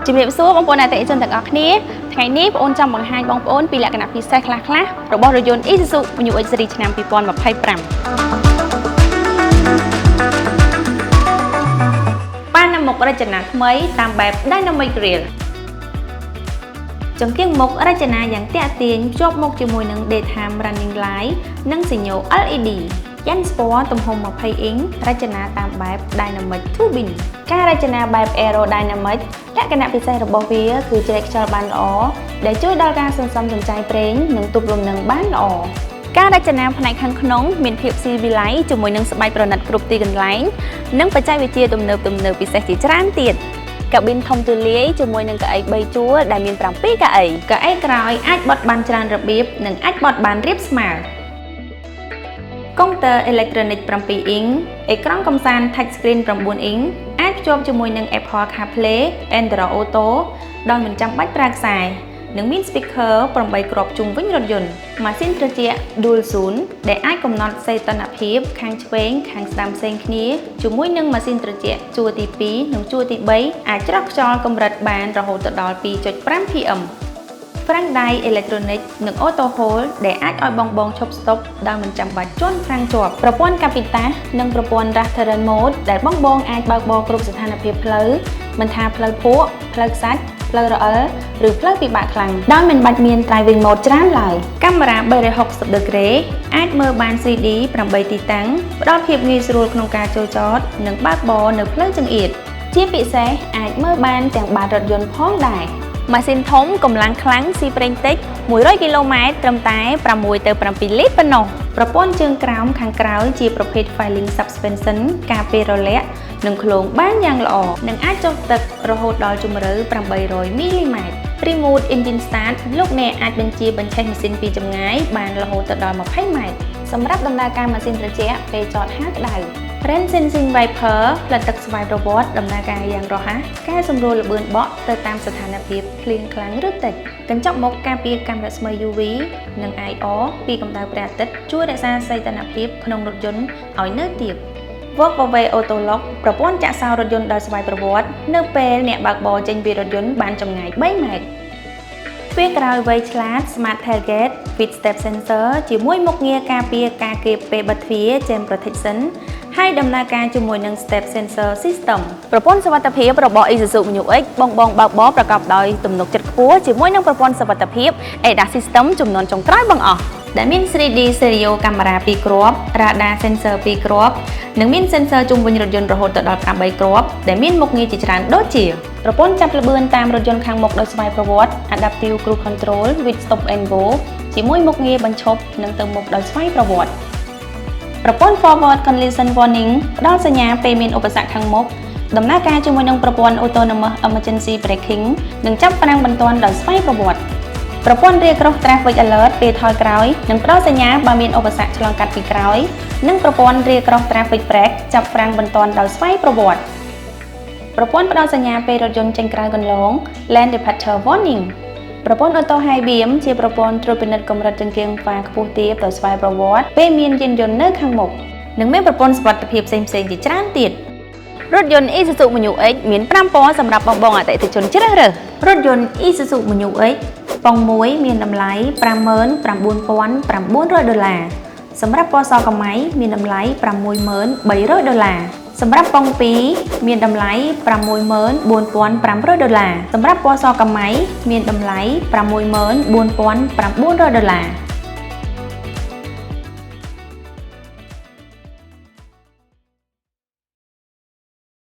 ជំរាបសួរបងប្អូនអតិថិជនទាំងអស់គ្នា។ថ្ងៃនេះបងអូនចង់បង្ហាញបងប្អូនពីលក្ខណៈពិសេសខ្លះៗរបស់រថយន្ត Isuzu Mu X Series ឆ្នាំ2025បាននៅមុខរចនាថ្មីតាមបែប Dynamic Grille ចង្គៀងមុខរចនាយ៉ាងទាក់ទាញភ្ជាប់មុខជាមួយនឹង Daytime Running Light និងសញ្ញា LED យ៉ាន់ស្ពណ៌ទំហំ20អ៊ីងរចនាតាមបែប Dynamic Tubing ការរចនាបែប Aerodynamic លក្ខណៈពិសេសរបស់វាគឺជ្រែកខ្យល់បានល្អដែលជួយដល់ការសន្សំសំចៃប្រេងនិងទប់លំនឹងបានល្អការរចនាផ្នែកខាងក្នុងមានភាពស៊ីវិល័យជាមួយនឹងស្បែកប្រណិតគ្រប់ទីកន្លែងនិងបច្ចេកវិទ្យាទំនើបទំនើបពិសេសជាច្រើនទៀតកាប៊ីនធំទូលាយជាមួយនឹងកៅអី3ជួរដែលមាន7កៅអីកៅអីក្រោយអាចបត់បានច្រើនរបៀបនិងអាចបត់បានរាបស្មើកុងទ័រអេឡិចត្រូនិក7អ៊ីងអេក្រង់កំសាន្ត Touch Screen 9អ៊ីងអាចភ្ជាប់ជាមួយនឹង Apple CarPlay Android Auto ដោយមិនចាំបាច់ប្រើខ្សែនិងមាន speaker 8គ្រាប់ជុំវិញរថយន្តម៉ាស៊ីនត្រជាក់ Dual Zone ដែលអាចកំណត់សីតុណ្ហភាពខាងឆ្វេងខាងស្ដាំផ្សេងគ្នាជាមួយនឹងម៉ាស៊ីនត្រជាក់ជួរទី2និងជួរទី3អាចច្រោះខ្យល់កម្រិតបានរហូតដល់2.5 PM ហ្វ្រាំងដៃអេឡិចត្រូនិកនិង auto hold ដែលអាចឲ្យបងបងឈប់ស្តុបដោយមិនចាំបាច់ជាន់ហ្វ្រាំងជាប់ប្រព័ន្ធកាពីតាសនិងប្រព័ន្ធ Rough Terrain Mode ដែលបងបងអាចបើកបរគ្រប់ស្ថានភាពផ្លូវមិនថាផ្លូវភក់ផ្លូវខ្សាច់ផ្លូវរអិលឬផ្លូវពិបាកខ្លាំងដោយមិនបាច់មាន driving mode ច្រើនឡើយកាមេរ៉ា360 degree អាចមើលបាន 3D 8ទីតាំងផ្ដល់ភាពងាយស្រួលក្នុងការចូលចតនិងបើកបរនៅផ្លូវចង្អៀតជាពិសេសអាចមើលបានទាំងបាតរថយន្តផងដែរម៉ាស៊ីនធំកម្លាំងខ្លាំងស៊ីប្រេងតិច100គីឡូម៉ែត្រត្រឹមតែ6ទៅ7លីត្រប៉ុណ្ណោះប្រព័ន្ធជើងក្រោមខាងក្រោយជាប្រភេទ Filing Suspension ការពាររលាកនិងឃ្លោងបានយ៉ាងល្អនិងអាចចុះទឹករហូតដល់ជម្រៅ800មីលីម៉ែត្រ Remote Engine Start លោកអ្នកអាចបញ្ជាបញ្ឆេះម៉ាស៊ីនពីចម្ងាយបានរហូតទៅដល់20ម៉ែត្រសម្រាប់ដំណើរការម៉ាស៊ីនត្រជាក់ពេលចតហាលក្តៅ Rain Sensing Wiper ផ្លិតទឹកស្វ័យប្រវត្តិដំណើរការយ៉ាងរហ័សកែសម្រួលល្បឿនបក់ទៅតាមស្ថានភាពភ្លៀងខ្លាំងឬតិចកញ្ចក់មុខការពារកាំរស្មី UV និង IR ពីកម្ដៅព្រះអាទិត្យជួយរក្សាសីតុណ្ហភាពក្នុងរថយន្តឲ្យនៅទាប Walkaway Auto Lock ប្រព័ន្ធចាក់សោរថយន្តដោយស្វ័យប្រវត្តិនៅពេលអ្នកបើកបរចេញពីរថយន្តបានចម្ងាយ3ម៉ែត្រទ្វារក្រោយវៃឆ្លាត Smart Tailgate with Step Sensor ជាមួយមុខងារការពារការគៀបពេលបិទទ្វារ Jam Protection ហើយដំណើរការជាមួយនឹង Step Sensor System ប្រព័ន្ធសុវត្ថិភាពរបស់ Isuzu Mu X បងបងបើកបរប្រកបដោយទំនុកចិត្តខ្ពស់ជាមួយនឹងប្រព័ន្ធសុវត្ថិភាព ADAS System ចំនួនចុងក្រោយបង្អស់ដែលមាន 3D stereo កាមេរ៉ា2គ្រាប់ radar sensor 2គ្រាប់និងមាន sensor ជុំវិញរថយន្តរហូតដល់8គ្រាប់ដែលមានមុខងារជាច្រើនដូចជាប្រព័ន្ធចាប់ល្បឿនតាមរថយន្តខាងមុខដោយស្វ័យប្រវត្តិ Adaptive Cruise Control with Stop and Go ជាមួយមុខងារបញ្ឈប់និងទៅមុខដោយស្វ័យប្រវត្តិប្រព័ន្ធ Forward Collision Warning ផ្ដល់សញ្ញាពេលមានឧបសគ្គខាងមុខដំណើរការជាមួយនឹងប្រព័ន្ធ Autonomous Emergency Braking និងចាប់ហ្វ្រាំងបន្ទាន់ដោយស្វ័យប្រវត្តិប្រព័ន្ធ Rear Cross Traffic Alert ពេលថយក្រោយនិងផ្ដល់សញ្ញាបើមានឧបសគ្គឆ្លងកាត់ពីក្រោយនិងប្រព័ន្ធ Rear Cross Traffic Brake ចាប់ហ្វ្រាំងបន្ទាន់ដោយស្វ័យប្រវត្តិប្រព័ន្ធផ្ដល់សញ្ញាពេលរថយន្តចេញក្រៅគន្លង Lane Departure Warning ប្រព័ន្ធ Auto High Beam ជាប្រព័ន្ធត្រួតពិនិត្យកម្រិតចង្គៀងហ្វាខ្ពស់ទាបដោយស្វ័យប្រវត្តិពេលមានយានយន្តនៅខាងមុខនិងមានប្រព័ន្ធសុវត្ថិភាពផ្សេងៗជាច្រើនទៀតរថយន្ត Isuzu Mu X មាន5ពណ៌សម្រាប់បងបងអតិថិជនជ្រើសរើសរថយន្ត Isuzu Mu X ប៉ុង1មានតម្លៃ59,900ដុល្លារសម្រាប់ពណ៌សកម្ម៉ៃមានតម្លៃ60,300ដុល្លារសម្រាប់ប៉ុង2មានតម្លៃ64,500ដុល្លារសម្រាប់ពណ៌សកម្ម៉ៃមានតម្លៃ64,900ដុល្លារ។